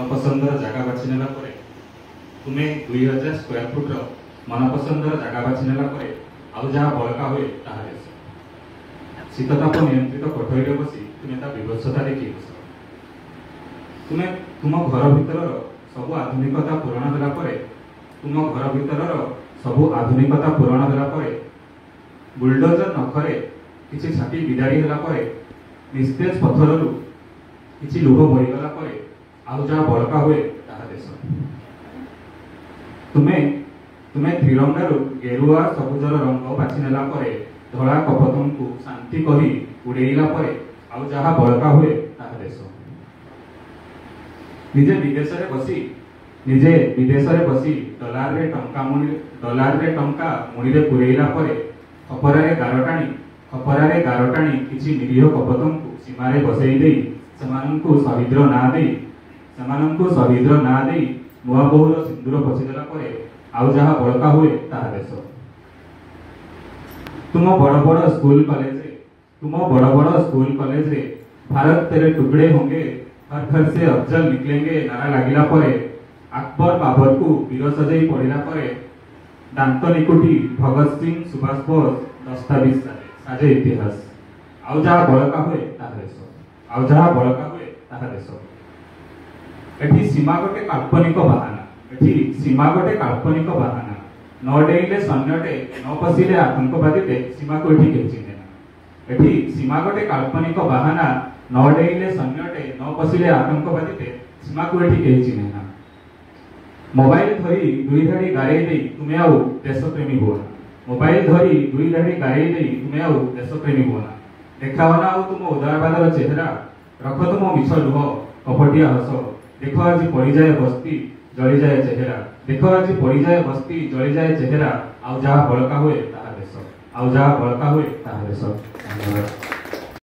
ମନପସନ୍ଦର ଜାଗା ବାଛି ନେଲା ପରେ, ତୁମେ 2000 ସ୍କୋୟାର ଫୁଟର ମନପସନ୍ଦର ଜାଗା ବାଛି ନେଲା ପରେ ଆଉ ଯାହା ବଳକା ହୁଏ ତାହା ଦେଶ। ଶୀତତାପ ନିୟନ୍ତ୍ରିତ କୋଠରୀରେ ବସି ତୁମେ ତା ବିଭତ୍ସତା ଦେଖି ବସ। ତୁମେ ତୁମ ଘର ଭିତରର ସବୁ ଆଧୁନିକତା ପୂରଣ ହେଲା ପରେ, ତୁମ ଘର ଭିତରର ସବୁ ଆଧୁନିକତା ପୂରଣ ହେଲା ପରେ, ବୁଲଡୋଜର ନଖରେ କିଛି ଛାତି ବିଦାରି ହେଲା ପରେ, ନିସ୍ତେଜ ପଥରରୁ କିଛି ଲୁହ ବହିଗଲା ପରେ ଆଉ ଯାହା ବଳକା ହୁଏ ତାହା ଦେଶ। ତୁମେ ତୁମେ ତ୍ରିରଙ୍ଗାରୁ ଗେରୁଆ ସବୁଜର ରଙ୍ଗ ବାଛି ନେଲା ପରେ, ଧଳା କପତଙ୍କୁ ଶାନ୍ତି କହି ଉଡେଇଲା ପରେ ଆଉ ଯାହା ବଳକା ହୁଏ ତାହା ଦେଶ। ନିଜେ ବିଦେଶରେ ବସି, ନିଜେ ବିଦେଶରେ ବସି ଡଲାରରେ ଟଙ୍କା ମୁଣି, ଡଲାରରେ ଟଙ୍କା ମୁଣିରେ ପୁରେଇଲା ପରେ, ଖପରାରେ ଗାର ଟାଣି, ଖପରାରେ ଗାର ଟାଣି କିଛି ନିରୀହ କପତଙ୍କୁ ସୀମାରେ ବସେଇ ଦେଇ, ସେମାନଙ୍କୁ ଶହୀଦର ନାଁ ଦେଇ, ସେମାନଙ୍କୁ ଶହୀଦର ନାଁ ଦେଇ ନୂଆ ବୋହୂର ସିନ୍ଦୁର ପୋଛିଦେଲା ପରେ ଆଉ ଯାହା ବଳକା ହୁଏ ତାହା ଦେଶ। ତୁମ ବଡ଼ ବଡ଼ ସ୍କୁଲ କଲେଜରେ, ତୁମ ବଡ଼ ବଡ଼ ସ୍କୁଲ କଲେଜରେ "ଭାରତ ତେରେ ଟୁକଡ଼େ ହୋଙ୍ଗେ, ହର ଘର ସେ ଅଫଜଲ ନିକଲେଙ୍ଗେ" ନାରା ଲାଗିଲା ପରେ, ଆକବର ବାବରକୁ ବୀର ସଜେଇ ପଢିଲା ପରେ, ଦାନ୍ତ ନିକୁଟି ଭଗତ ସିଂ, ସୁଭାଷ ବୋଷ ଦସ୍ତାବିଜ ସାଜେ, ସାଜେ ଇତିହାସ। ଆଉ ଯାହା ବଳକା ହୁଏ ତାହା ଦେଶ। ଆଉ ଯାହା ବଳକା ହୁଏ ତାହା ଦେଶ। ଏଠି ସୀମା ଗୋଟେ କାଳ୍ପନିକ ବାହାନା, ଏଠି ସୀମା ଗୋଟେ କାଳ୍ପନିକ ବାହାନା। ନ ଡେଇଁଲେ ସୈନ୍ୟଟେ, ନ ପଶିଲେ ଆତଙ୍କବାଦୀଟେ, ସୀମାକୁ ଏଠି କେହି ଚିହ୍ନେ ନା। ଏଠି ସୀମା ଗୋଟେ କାଳ୍ପନିକ ବାହାନା, ନ ଡେଇଁଲେ ସୈନ୍ୟଟେ, ନ ପଶିଲେ ଆତଙ୍କବାଦୀଟେ, ସୀମାକୁ ଏଠି କେହି ଚିହ୍ନେ ନା। ମୋବାଇଲ ଧରି ଦୁଇ ଧାଡ଼ି ଗାରେଇ ଦେଇ ତୁମେ ଆଉ ଦେଶପ୍ରେମୀ ହୁଅ ନା। ମୋବାଇଲ ଧରି ଦୁଇ ଧାଡ଼ି ଗାରେଇ ଦେଇ ତୁମେ ଆଉ ଦେଶପ୍ରେମୀ ହୁଅ ନା। ଦେଖାଅ ନା ଆଉ ତୁମ ଉଦାରବାଦର ଚେହେରା, ରଖ ତୁମ ମିଛ ଲୁହ, କପଟିଆ ହସ। ଦେଖ ଆଜି ପଡ଼ିଯାଏ ବସ୍ତି, ଜଳିଯାଏ ଚେହେରା। ଦେଖ ଆଜି ପଡ଼ିଯାଏ ବସ୍ତି, ଜଳିଯାଏ ଚେହେରା। ଆଉ ଯାହା ବଳକା ହୁଏ ତାହା ଦେଶ। ଆଉ ଯାହା ବଳକା ହୁଏ ତାହା ଦେଶ। ଧନ୍ୟବାଦ।